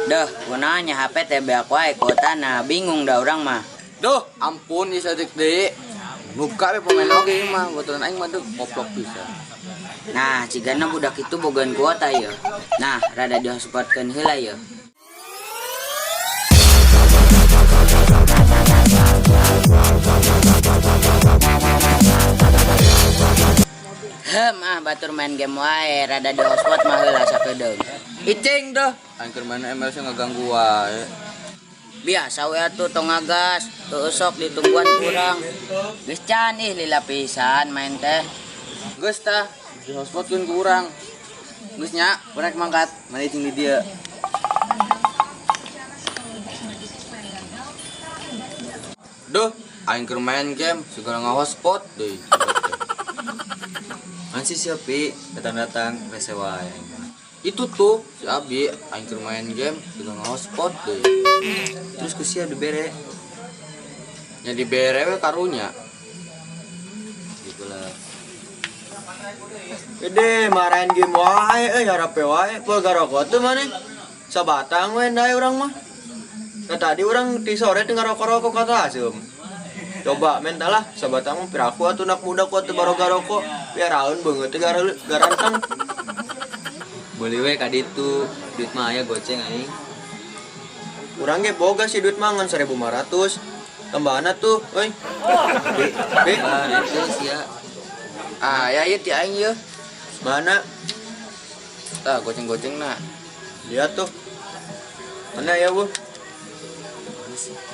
Duh, gunanya HP teh beak wae kuotana, bingung dah urang mah. Duh, ampun ieu saeutik deui. Buka we pemain oge ieu mah, baturan aing mah duh koplok pisan. Nah, cigana budak itu bogaan kuota ya. Nah, rada dihotspotkeun heula ya. Hem ah batur main game wae, rada di hotspot mah heula sakedeung. Icing dah, aing keur main ML sih ngaganggu wae. Biasa we atuh tong ngagas, teu sok ditungguan kurang. Geus can ih lila pisan main teh. Geus tah, di hotspotkeun ku urang. Geus nya, urang mangkat, mana icing di dieu. Duh, aing keur main game segala nga-hotspot deui. Man si Pi datang-datang rese wae. Itu tuh si Abi, aing keur main game segala nga-hotspot deui. Terus ku sia dibere. Nya dibere we karunya. Gitu lah. Gede marahin game wae euy harape wae poe garokok teu maneh. Sabatang we ndae urang mah. Nah tadi urang ti sore teu ngarokok-rokok kata Asem. Coba menta lah sabatang mah piraku atuh anak muda kuat teu baroga rokok. Piaraeun beungeut teh garanteng. Meuli we ka ditu, duit mah aya goceng aing. Urang ge boga sih duit mah ngan 1500. Tambahanna tuh, euy. Bi, Tambahan itu sia. Ah, ya ieu ti aing ieu. Mana? Tah goceng-gocengna. Lihat tuh. Mana ya, Bu?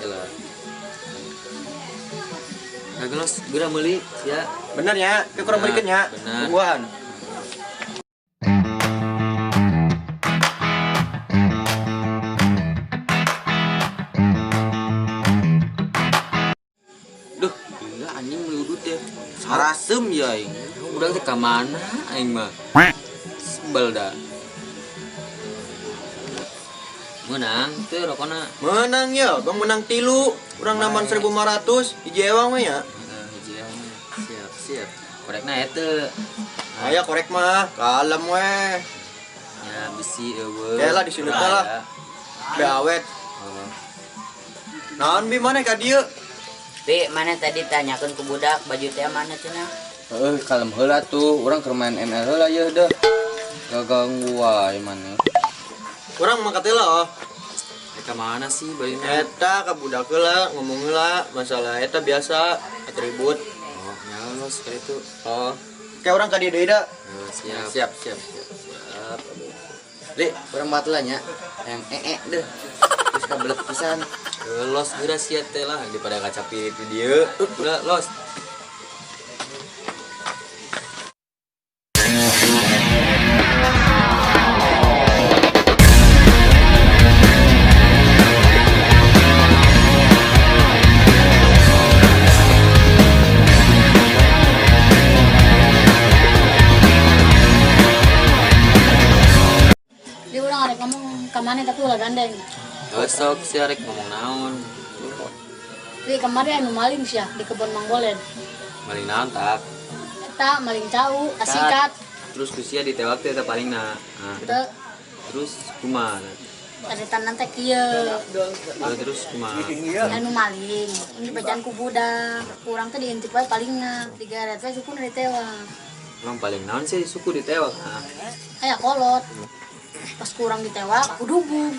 Yalah. Nah, geus geura meuli sia. Bener ya, ke kurang Bener, berikan ya. bener. Tungguan. Duh, gila anjing meuli udut teh. Sarasem ya aing. Urang teh ka mana aing mah? Sebel dah. Menang teu rokona. Menang ya, bang menang tilu. Urang naman 1500, hiji ewang mah ya. Heeh, hiji ewang. Siap, siap. Korekna eta. Aya korek mah, kalem weh. Ya besi eueuh. Ya lah di sini teh lah. Be awet. Heeh. Naon bi mana ka dieu? Bi, mana tadi tanyakeun ku budak baju teh mana cenah? Heuh, kalem heula tuh, urang keur main ML heula yeuh deh. Gaganggu wae maneh. Urang mangkat heula oh. Eta mana sih bajuna? Eta ka budak heula ngomong heula masalah eta biasa atribut. Oh, nya los ka ditu. Oh. Kayak urang ka dieu deui da. Heeh, siap. Siap, siap, siap. Siap. Li, urang batulah nya. Yang ee deh. Terus kabelet pisan. Los geura sia teh lah daripada kaca pirit di dieu. Udah los. Dia urang arek ngomong ka maneh tapi ulah gandeng. Besok si arek ngomong naon. Di kemarin anu maling sia di kebun Mang Bolen. Maling naon tak? Eta maling cau, asikat. Terus ku sia ditewak teh eta palingna. Nah, Teu terus kumaha? carita teh kieu. Terus kumaha? Anu maling, ini bacaan ku budak. Urang teh diintip wae palingna, digeret we sukuna ditewak. Emang paling naon sih suku ditewak? Nah, Aya kolot. Pas kurang ditewak, kudubung.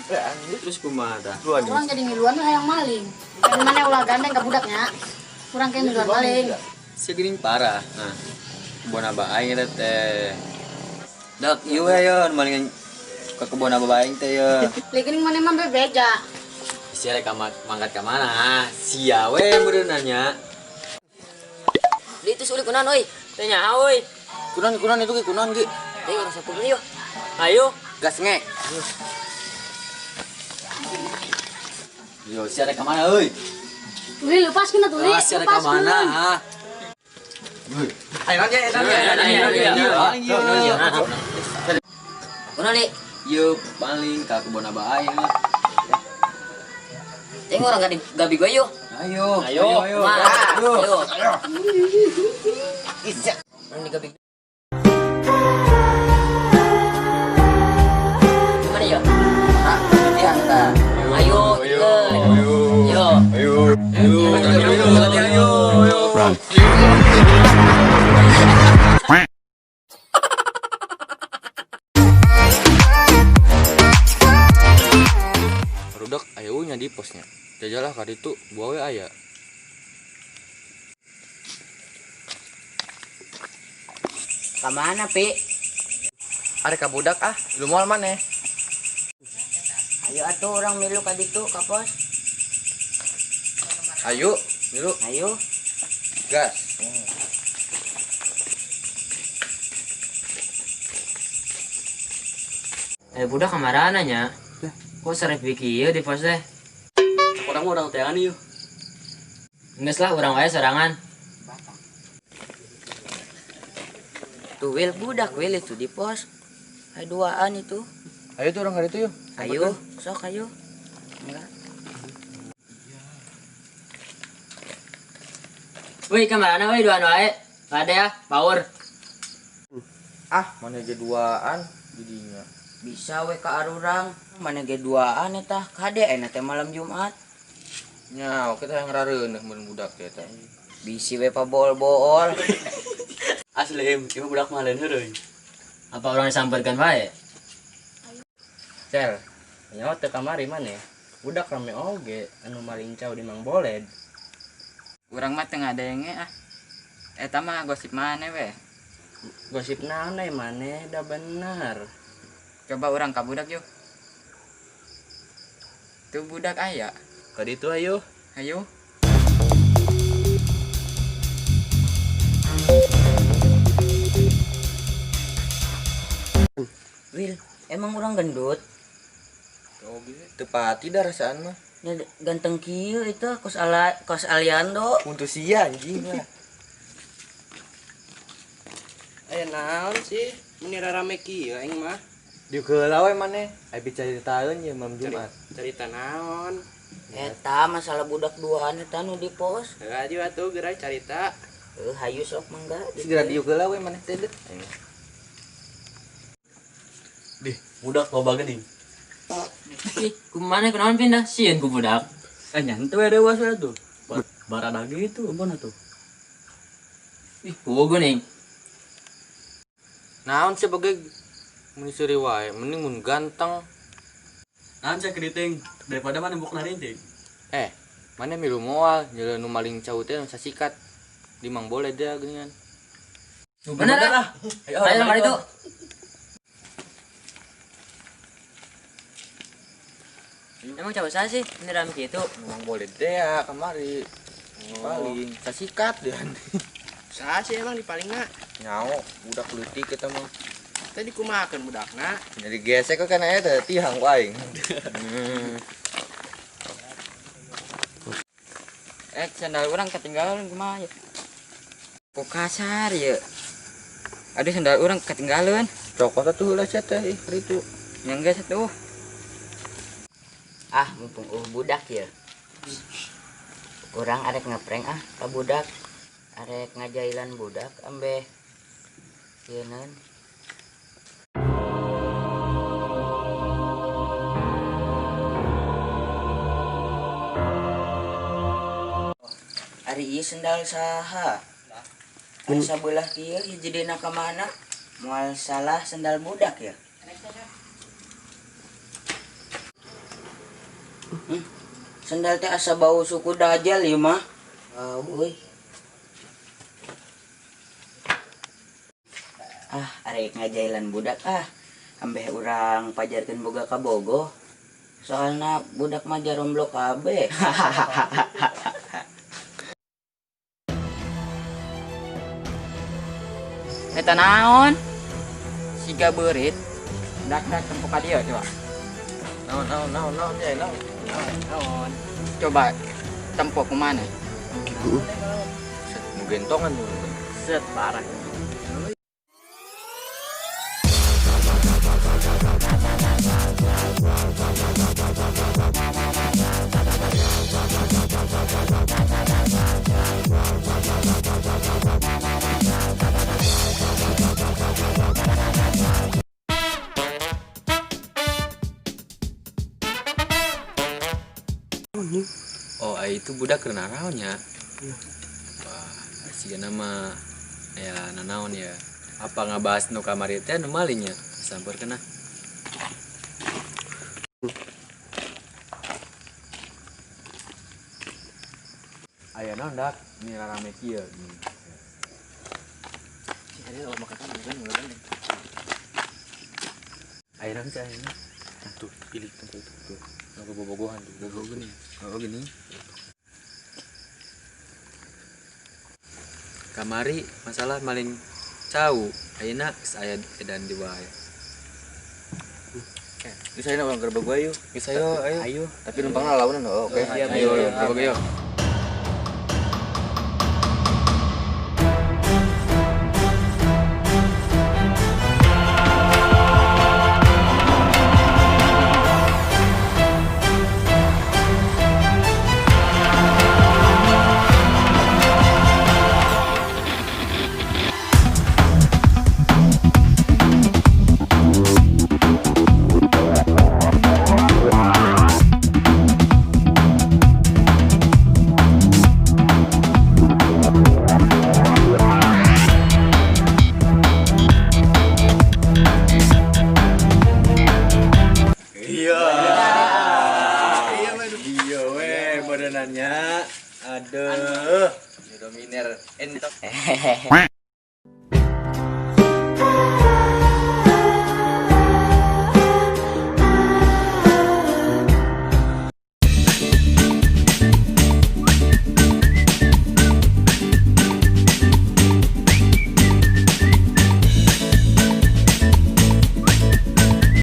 terus kumaha tah? Urang jadi ngiluan we hayang maling. Yang mana ulah gandeng ka budaknya. Urang kayak ngiluan maling. Sia geuning parah. Nah, kebon abah aing eta teh. Dak ieu we ye maling ke kebon abah aing teh ye. Leuh geuning maneh mah bebeja. Sia rek mangkat ka mana? Sia we meureun nya. Li itu sulit kunaon euy? Teu nyaho euy. Kunaon kunaon itu ge kunaon ge. Ayo urang sapu yuk. Ayo. Gas ngek. Yo, sia rek ka mana euy? Uli lepaskeun atuh, Li. Ah, sia rek ka mana? Ah. Ayo naon ye, naon ye, naon ye. Kunaon Li? Yo, paling ka kebon abah aing lah. Tengok orang gabi gue yuk. Ayo, Ayo, ayo, ayo. Ayo. Orang digabi. Gimana ya? Ah, iya, Barudak aya nya di posnya. Jajalah ka ditu buah we aya. Ka mana, Pi? Arek ka budak ah, lu moal maneh. Ayo atuh urang milu ka ditu ka pos. Ayo, milu. Ayo. Gas. Budak kamarana nya? Kok serep bikieu di pos teh? Urang mah urang teangan ieu. Geus lah urang wae sorangan. Tuh Wil, budak Wil itu di pos. Ayo duaan itu. Ayo tuh urang ka ditu yuk. Ayo, sok ayo. Enggak. Woi, kamarana woi duaan wae. Kade ya, power. Ah, mana ge duaan jadinya. Bisa we ka arurang, mana ge duaan eta kade enak teh malam Jumat. Nya, oke teh ngarareuneuh mun budak teh eta. Bisi we pabool-bool. Asli im, ieu budak mah lain heureuy. Apa urang disamperkeun wae? Cel, nyawa teu kamari maneh. Budak rame oge anu malincau di Mang Boled. Urang mah teu ngadenge ah. Eta mah gosip maneh we. Gosip naon deui maneh da bener. Coba urang ka budak yuk. Tuh budak aya. Ka ditu ayo. Ayo. Wil, emang urang gendut? Teu pati dah rasaan mah. Ya, ganteng kieu itu kos ala kos Aliando. Untuk sia anjing lah. Aya naon sih? Meni rame kieu aing mah. Diuk heula we maneh. Aya bicaritaeun ye malam Jumat. Cerita naon? Eta masalah budak duaan eta nu di pos. Heuh aja atuh geura carita. Hayu sok mangga. Segera diuk heula we maneh teh deh. Dih, budak loba geuning. Ih, kumaha kunaon pindah sieun ku budak. Eh nyantu we dewasa tuh. Barada gitu ampun atuh. Ih, kuwu geuning. Naon sih bege mun seuri wae, mending mun ganteng. Naon sia keriting daripada mana buk narinting. Eh, mana milu moal nyeuleun nu maling cau teh nu sasikat. Di Mang Boled dia geuningan. Bener ah. Ayo, Ayo ka ditu. Emang cabut saya sih, ini rame gitu. Mang Boled teh ya kamari. Paling sasikat dia. Saha sih emang dipalingna? Nyao, budak leutik eta mah. Tadi kumahakeun budakna? Jadi gesek kan aya teh tihang ku aing. Sandal urang ketinggalan kumaha ya? Kok kasar ya? Aduh sandal urang ketinggalan. Cokot atuh heula sia teh ih kitu. Nya geus atuh. Ah, mumpung budak ya. Urang arek ngeprank ah ka budak. Arek ngajailan budak ambe ieu naon? Ari ieu sendal saha? Aya sabelah kieu hiji dina ka mana? Moal salah sendal budak ya. Sendal teh asa bau suku dajal ieu mah. Bau euy. Ah, arek ngajailan budak ah. Ambeh urang pajarkeun boga ka bogoh. Soalna budak mah jaromblok kabeh. Eta naon? Siga beurit. Dak-dak tempo ka dieu coba. Naon naon naon naon ya naon. Naon? Coba tempo kumana? Set nu gentongan nu. Set parah. Oh, itu budak keur naraon nya. Wah, Siga nama ya nanaon ya. Apa ngabahas nu kamari teh nu malingnya? Sampeurkeun ah. Aya naon dak ni rarame kieu gini. Aya naon sih aya? Tuh, pilih tempat itu tuh. Aku bobogohan tuh. Oh gini. Oh gini. Kamari masalah maling cau. Ayeuna geus aya edan di wae. Geus ayeuna urang gerbeg wae yuk. Geus ayo ayo. Ayo, tapi numpangna launan oh, oke. Ayo ayo gerbeg ayo. Iya. Iya we berenannya. Aduh. Dominer entok. Hehehe.